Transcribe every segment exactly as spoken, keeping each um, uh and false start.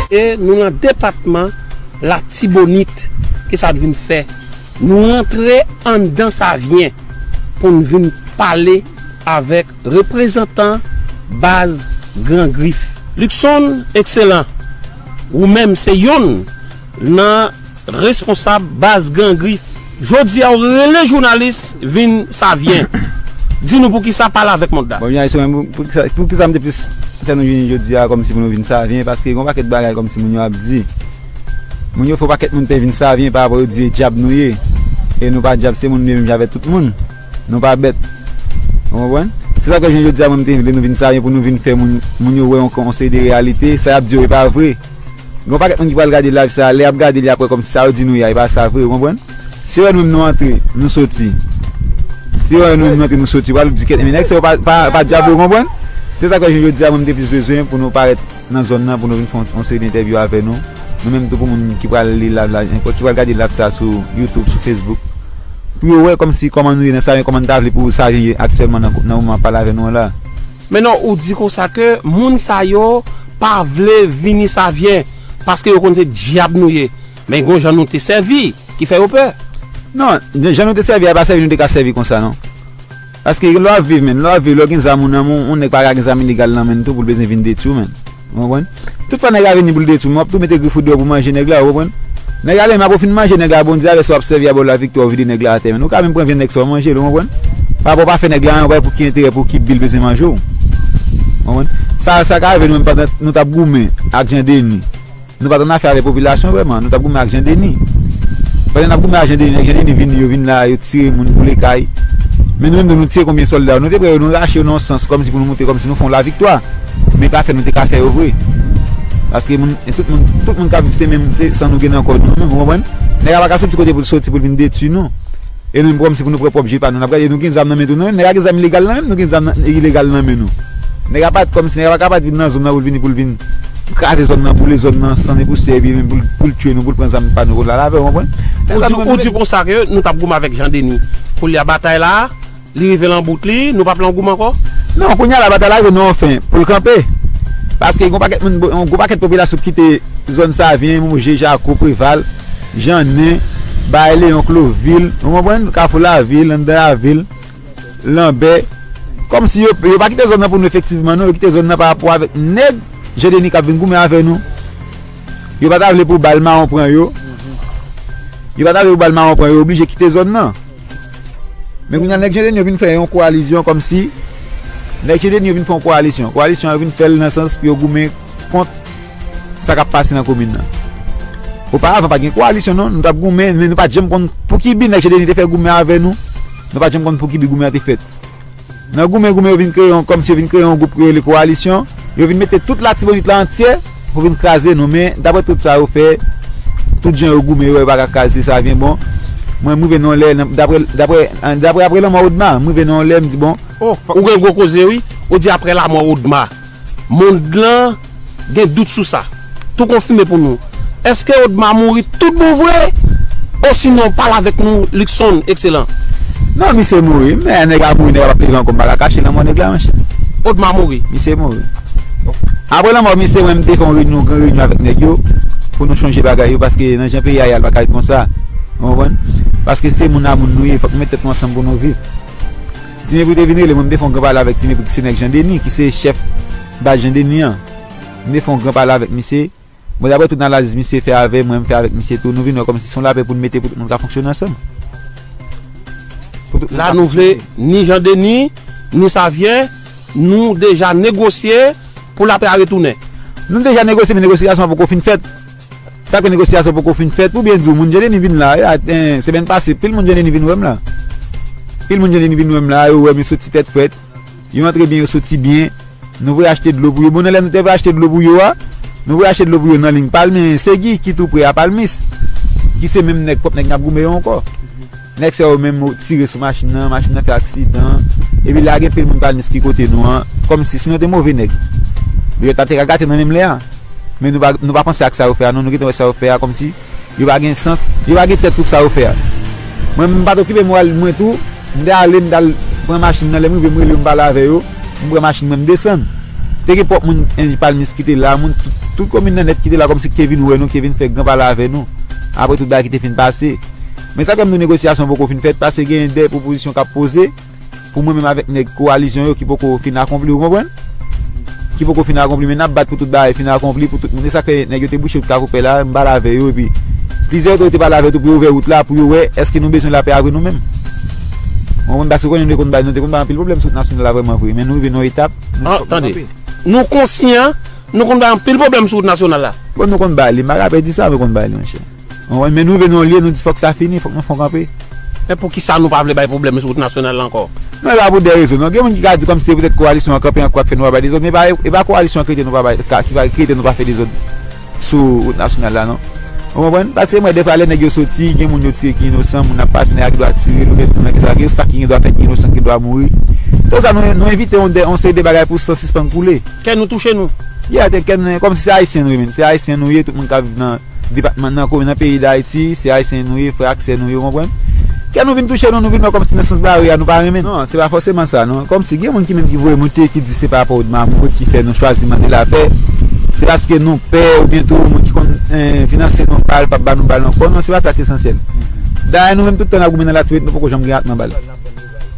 E nou nan depatman Latibonit. Kisa n vin fè? Nou rantre anndan Savyen pou n vin pale avèk reprezantan baz Gran Grif. Luckson Excellent, ou menm se yonn nan responsab baz Gran Grif. Jodi a, ou rele jounalis vin Savyen. Di nou poukisa pale avèk mond la. Bon, jounalis, mwen, pou, poukisa, poukisa m te plis fè nou vini jodi a kòmsi pou nou vin Savyen, paske gen yon pakèt bagay kòmsi moun yo ap di. Moun yo fè yon pakèt moun pè vin Savyen pa rapò yo di e dyab nou ye. E nou pa dyab, se moun nou ye menm jan avèk tout moun. Nou pa bèt. Ou konprann? Se sa k fè jodi a mwen m te vle nou vin Savyen pou nou vin fè moun, moun yo wè yon, yon seri de reyalite. Sa y ap di yo e pa vre. Gen yon pakèt moun ki pral gade live sa, lè y ap gade li apre kòmsi sa yo di nou ye a, e pa sa vre, ou konprann? Si yo wè nou menm nou antre, nou soti. Si yo wè nou menm nou antre, nou soti, yo pral di kèt, men nèg sa yo pa, pa, pa dyab, ou konprann? Se sa k fè jodi a mwen m te plis bezwen pou nou parèt nan zòn nan, pou nou vin fè yon, yon seri de entèvyou avè nou. Nou menm tou pou moun ki pral li live la, ki pral gade live sa sou YouTube, sou Facebook. Pou yo wè kòmsi kòman nou ye nan Savyen, kòman n ta vle pou Savyen ye aktyèlman nan, nan moman ap pale avè nou an la. Men non, ou di konsa ke moun sa yo pa vle vini Savyen, paske yo konn se dyab nou ye. Men gon jan nou te sèvi, ki fè yo pè. Non, jan nou te sèvi a, e pa sèvi nou te ka sèvi konsa, non. Paske lè w ap viv, menm, lè w ap viv, lè w gen zam ou nan men w, yon nèg pa ka gen zam ilegal nan men l tou pou l bezwen vin detwi w, menm. Ou konprann? Tout fwa nèg la vini pou l detwi w, men w ap tou mete grif ou deyò pou manje nèg la, ou konprann? Nèg la, lè menm apre w fin manje nèg la, Bondye avè sa w ap sèvi a ba w laviktwa, w vide nèg la atè, menm. Ou ka menm pran vyen nèg sa w manje l, ou konprann? Pa rapò w pa fè nèg la anyen, ou pa wè pou ki enterè, pou ki bi l bezwen manje w. Ou konprann? Sa, sa ka rive nou menm pandan nou t ap goumen ak Jan Deni. Nou pa t annafè avèk popilasyon vrèman, nou t ap goumen ak Jan Deni. Pandan n ap goumen ak Jan Deni, nèg Jan Deni vin, yo vin la, yo tire moun boule kay. Men nou menm tou, nou tiye konbyen sòlda yo? Nou te pran yo, nou rache yo nan yon sans, kòmsi pou nou montre, kòmsi nou fè yon laviktwa. Men pa fè nou te ka fè yo vre. Paske moun, tout moun, tout moun k ap viv se menm, se san nou gen nan kò nou menm, ou konprann? Nèg la pa ka soti kote pou l soti pou l vin detwi nou. E nou menm kòmsi pou nou pran pwòp je pa nou. N ap gade, nou gen zam nan men tou, nou menm. Nèg la gen zam ilegal nan men l, nou gen zam nan, ilegal nan men nou. Nèg la pa t kòmsi, nèg la pa ka pa t vin nan zòn nan pou l vini, pou l vin kraze zòn nan, boule zòn nan, san e pousyè, epi pou l, pou l tiye nou, pou l pran zam pa nou, pou l al avè, ou konprann? Ou di, ou di konsa ke nou t ap goumen avèk Jan Deni. Koulye a batay la, li rive nan bout li, nou p ap nan goumen ankò? Non, kounye a la, batay la rive nan yon fen, pou l kanpe. Paske gon pakèt moun, yon gwo pakèt popilasyon kite zòn Savyen, Moje, Jako, Preval, Jannen, Bay Leyon, Klovil, ou konprann? Kafou Lavil, anndan lavil, Lanbè. Kòmsi yo, yo pa kite zòn nan pou nou efektivman, non, yo kite zòn nan pa rapò avèk nèg Jan Deni k ap vin goumen avè nou. Yo pa ta vle pou bal mawon pran yo. Yo pa ta vle pou bal mawon pran yo, yo oblije kite zòn nan. Men kounye a, nèg Jan Deni yo vin fè yon kowalizyon kòmsi, nèg Jan Deni yo vin fè yon kowalizyon. Kowalizyon an yo vin fè l nan sans pou yo goumen kont sa k ap pase nan komin nan. Oparavan, pa t gen kowalizyon, non. Nou t ap goumen, men nou pa t janm konn pou ki bi nèg Jan Deni te fè goumen avè nou. Nou pa t janm konn pou ki bi goumen an te fèt. Nan goumen, goumen, yo vin kreye yon, kòmsi yo vin kreye yon gwoup yo rele kowalisyon. Yo vin mete tout Latibonit la antye pou vin kraze nou. Men, daprè tout sa yo fè, tout jan yo goumen yo, yo pa ka kraze Savyen. Bon, mwen, m rive nan yon lè, nan, daprè, daprè, daprè, aprè lanmò Odma, m rive nan yon lè, m di, bon. Oh, ou gen gwo koze, wi. Ou di aprè lanmò Odma. Mond lan gen dout sou sa. Tou konfime pou nou. Èske Odma mouri tout bon vre? Osinon, pale avèk nou, Luckson Excellent. Non, misye mouri, men nèg la mouri, nèg la p ap leve ankò, m pa ka kache lanmò nèg la, monchè. Odma mouri. Misye mouri. Aprè lanmò misye, mwen, m te fè yon reyinyon, gran reyinyon avèk nèg yo, pou nou chanje bagay yo, paske nan jan peyi a ye a, l pa ka ret konsa. Ou konprann? Paske se moun a moun nou ye, fòk nou met tèt nou ansanm pou nou viv. Ti Mepri te vin rele mwen, m te fè yon gran pale avèk Ti Mepri, ki se nèg Jan Deni, ki se chèf baz Jan Deni an. M te fè yon gran pale avèk misye. Bon, daprè tout analiz misye fè avè mwen, m fè avèk misye tou, nou vin wè kòmsi se yon lapè pou n mete pou tout moun ka fonksyone ansanm. Pou tout moun ka fonksyone. La, nou vle ni Jan Deni, ni Savyen, nou deja negosye pou lapè a retounen. Nou deja negosye, men negosyasyon an poko fin fèt. Sa k fè negosyasyon poko fin fèt, pou byen di w, moun Jan Deni vin la, e, a, e, semèn pase, pil moun Jan Deni vin wè m la. Pil moun Jan Deni vin wè m la, yo wè m, yo soti tèt frèt. Yo antre byen, yo soti byen. Nou voye achte dlo pou yo. Bon, nan lè nou te voye achte dlo pou yo a, nou voye achte dlo pou yo nan liy Palmis, Segi, ki tou pre a Palmis, ki se menm nèg, pwòp nèg n ap goumen yo ankò. Nèg sa yo menm tire sou machin nan, machin nan fè aksidan. Epi la gen pil moun Palmis ki kote nou an, kòmsi si nou te move nèg, yo ta te ka gate nan menm lè a. Men nou pa, nou pa panse ak sa yo fè a, non, nou gentan wè sa yo fè a, kòmsi yo pa gen sans, yo pa gen tèt pou sa yo fè a. Mwen, m pa t okipe moral mwen tou, m te ale, m t al pran machin nan, lè m rive, m rele yo, m pale avè yo, m pran machin mwen, m desann. Te gen pwòp moun, en, Palmis ki te la, moun tout, Tout komin nan nèt ki te la kòmsi ki te vin wè nou, ki te vin fè gran pale avè nou. Apre tout bagay ki te fin pase. Men sa k fè m di w negosyasyon poko fin fèt, paske gen de pwopozisyon k ap poze pou mwen menm avèk nèg kowalizyon yo ki poko fin akonpli, ou konprann? Ki poko fin akonpli, men n ap bat pou tout bagay fin akonpli, pou tout moun. E sa k fè nèg yo te bouche wout Kakoupè la, m pale avè yo, epi plizyè otorite pale avè yo tou pou yo ouvè wout la, pou yo wè èske nou bezwen lapè a vre nou menm. Ou konprann? Paske konnen nou te konn bay, nou te konn bay anpil pwoblèm sou wout nasyonal la vrèman vre, men nou rive nan yon etap, nou fòk nou kanpe. Nou konsyan, nou konn bay anpil pwoblèm sou wout nasyonal la. Bon, nou konn bay li, m pa ka pè di sa, nou konn bay li, monchè. Ou konprann? Men nou rive nan yon lye, nou di fòk sa fini, fòk nou fè yon kanpe. Men poukisa nou pa vle bay pwoblèm sou wout nasyonal la ankò? Non, e pa pou de rezon, non. Gen moun ki ka di kòmsi se poutèt kowalisyon an kanpe an kwa k fè nou pa bay dezòd, men e pa, e pa kowalisyon an ki rete nou pa bay, ka, ki pa, ki rete nou pa fè dezòd sou wout nasyonal la, non. Ou konprann? Paske mwen, defwa, lè nèg yo soti, gen moun yo tire ki inosan, moun ap pase, nèg la gen dwa tire, nou met moun nan ki dwa gen, sa ki gen dwa fèt, ki inosan ki dwa mouri. Tout sa, nou, nou evite yon, de, yon seri de bagay pou san sispann koule. Kè nou touche nou. Yeah, te kè n, kòmsi se Ayisyen nou ye, menm. Se Ayisyen nou ye, tout moun k ap viv nan depatman, nan komin, nan peyi Dayiti, se Ayisyen nou ye, frè ak sè nou ye, ou konprann? Kè nou vin touche nou, nou vin wè kòmsi nan sans bare a, nou pa renmen. Non, se pa fòseman sa, non. Kòmsi gen moun ki menm ki voye monte, ki di se pa rapò Odma Mourad ki fè nou chwazi mande lapè. Se paske nou pè, oubyen tou, moun ki konn, eh, finanse nou bal, p ap ba nou bal ankò. Non, se pa sa ki esansyèl. Dayè, nou menm, tout tan n ap goumen nan Latibonit, nou poko janm gen atman bal.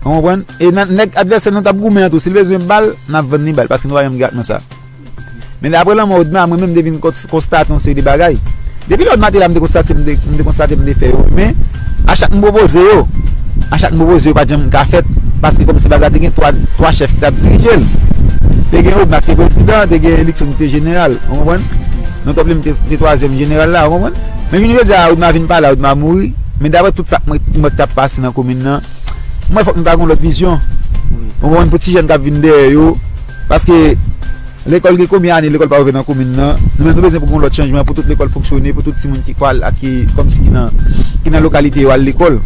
Ou konprann? E nan, nèg advèsè nou t ap goumen an tou, si l bezwen bal, n ap vann li bal, paske nou pa janm gen atman sa. Men daprè lanmò Odma, mwen menm, m te vin kons-, konstate yon seri de bagay. Depi lè Odma te la, m te konstate, m te, m te konstate, m te fè yo. Men, a chak m pwopoze yo, a chak m pwopoze yo, pa t janm ka fèt. Paske kòmsi baz la te gen twa, twa chèf ki t ap dirije l. Te gen Odma ki te prezidan, te gen Luckson ki te jeneral, ou konprann? Non, Top Lim te, te twazyèm jeneral la, ou konprann? Men jounen jodi a, Odma vin pa la, Odma mouri. Men daprè tout sa k mwen, mwen t ap pase nan komin nan, mwen fòk nou ta gen yon lòt vizyon. Ou konprann? Pou ti jèn k ap vin dèyè yo. Paske lekòl gen konbyen ane lekòl pa ouvè nan komin nan? Nou menm nou bezwen pou gen yon lòt chanjman, pou tout lekòl fonksyone, pou tout timoun ki pral ak ki kòmsi ki nan, ki nan lokalite yo al lekòl.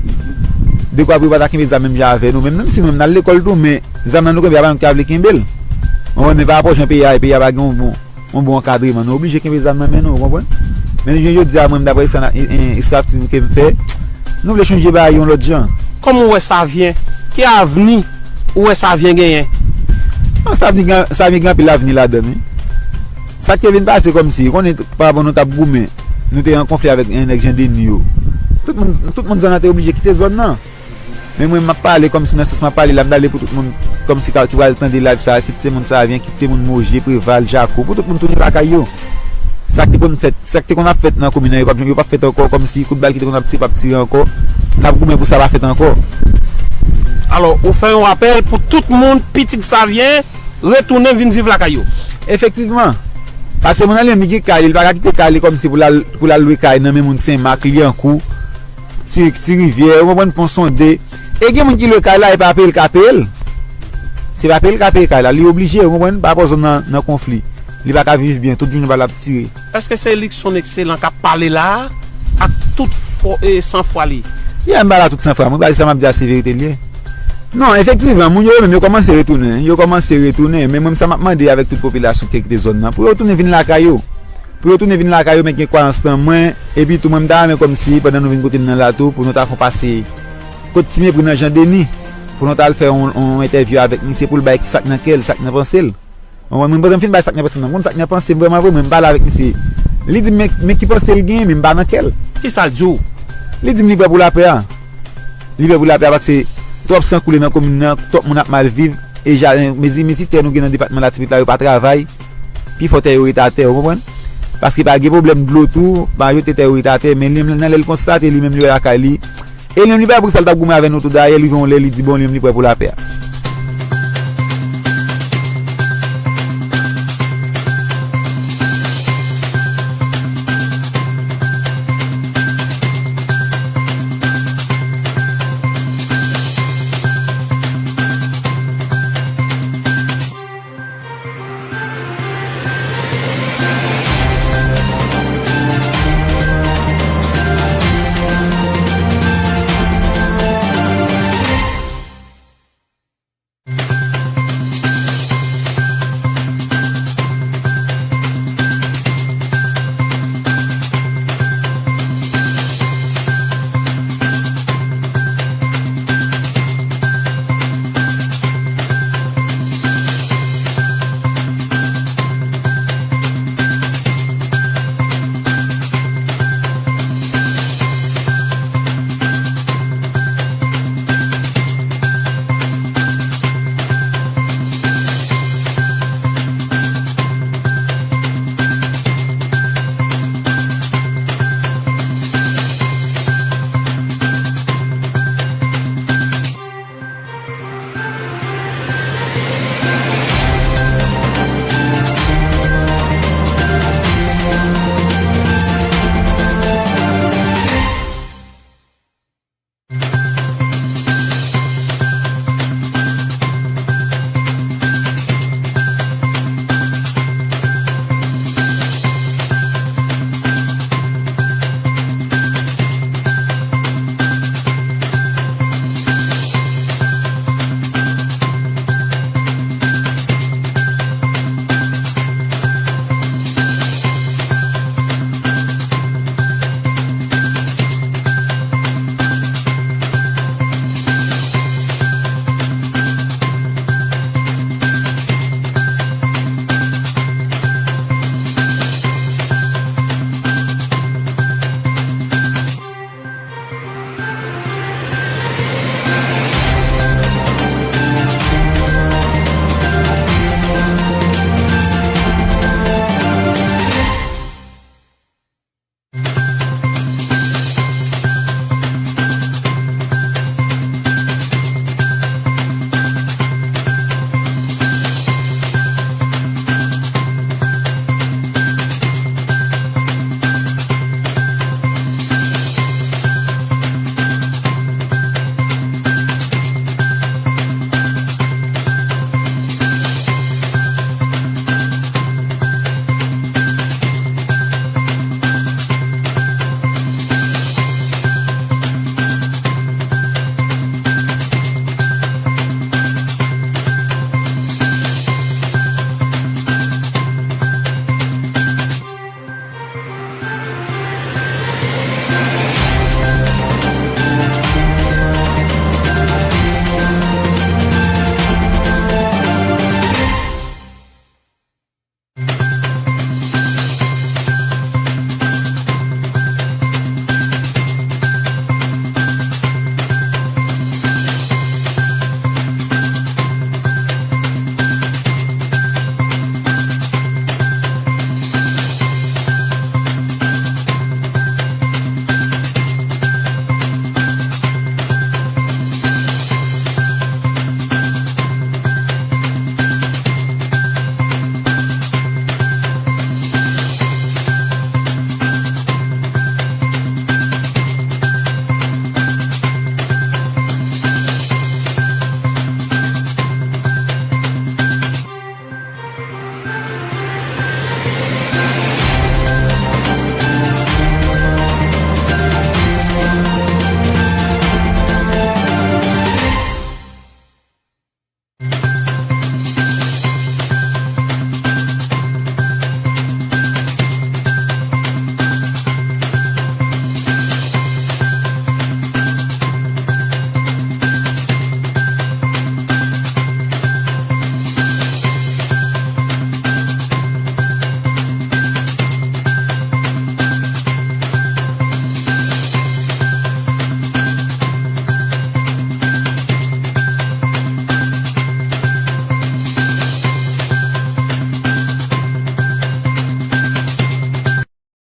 Dekwa pou yo pa ta kenbe zam menm jan avè nou. Menm, menm si nou menm n al lekòl tou, men zam nan nou kenbe a pa nou ki ta vle kenbe l. Ou konprann? Men pa rapò jan peyi a ye, peyi a pa gen yon bon yon bon ankadreman. Nou oblije kenbe zam nan men nou, ou konprann? Men jounen jodi a, mwen, daprè sa, e, e, staff team ke m fè, nou vle chanje bagay yon lòt jan. Kòman ou wè Savyen? Ki avni ou wè Savyen genyen? Non, Savyen gen, Savyen gen anpil avni ladan l, wi. Sa k te vin pase kòmsi, ou konnen, pa bon, nou t ap goumen, nou te an konfli avèk, eh, nèg Jan Deni yo. Tout moun, tout moun zòn nan te oblije kite zòn nan. Men mwen, m ap pale kòmsi nan sans m ap pale la, m ta vle pou tout moun kòmsi ka, ki pral tande live sa, kit se moun Savyen, kit se moun Moje, Preval, Jako, pou tout moun tounen lakay yo. Sa k te konn fèt, sa k te konn ap fèt nan komin nan, yo p ap, yo p ap fèt ankò, kòmsi kout bal ki te konn ap tire p ap tire ankò. N ap goumen pou sa pa fèt ankò. Alò, ou fè yon apèl pou tout moun, pitit Savyen, retounen vin viv lakay yo. Efektivman. Paske moun nan li menm, li gen kay li, li pa ka kite kay li kòmsi pou l al, pou l al lwe kay nan men moun Senmak, Lyankou, Ti, Ti Rivyè, ou konprann, Pon Sonde. E gen moun ki lwe kay la, e pa peye l ka peye l. Se pa peye l ka peye kay la, li oblije, ou konprann, pa rapò zòn nan, nan konfli. Li pa ka viv byen, tout jounen bal ap tire. Èske se Luckson Excellent k ap pale la a, ak tout fò, e, sanfwa li? Yeah, m pa la tout sanfwa, mwen pa di sa m ap di a se verite l ye. Non, efektivman, moun yo, yo menm, yo kòmanse retounen, yo kòmanse retounen, men mwen, sa m ap mande avèk tout popilasyon ki te kite zòn nan, pou yo tounen vin lakay yo. Pou yo tounen vin lakay yo, men gen kwayans nan mwen. Epi tou, mwen, m ta renmen kòmsi, pandan nou vin kote m nan la tou, pou nou ta fè yon pase kot Ti Mepri nan Jan Deni, pou nou ta al fè yon, yon entèvyou avèk misye, pou l bay sa k nan kè l, sa k nan panse l. Ou konprann? Mwen, pandan m fin bay sa k nan panse l, mwen konn sa k nan panse m vrèman vre, mwen, m pale avèk misye. Li di m, men, men ki panse l genyen, men m pa nan kè l. Kisa l di w? Li di m li prè pou lapè a. Li prè pou lapè a, paske twòp san koule nan komin nan, twòp moun ap mal viv, e jaden, mezi, mezi tè nou gen nan depatman Latibonit la, yo pa travay. Pifò tè yo rete atè, ou konprann? Paske pa gen pwoblèm dlo tou, majorite tè yo rete atè, men li menm nan lè l konstate, li menm li wè lakay li. E li menm li pa pou sa l t ap goumen avè nou tou, dayè li gen yon lè li di bon, li menm li prè pou lapè a.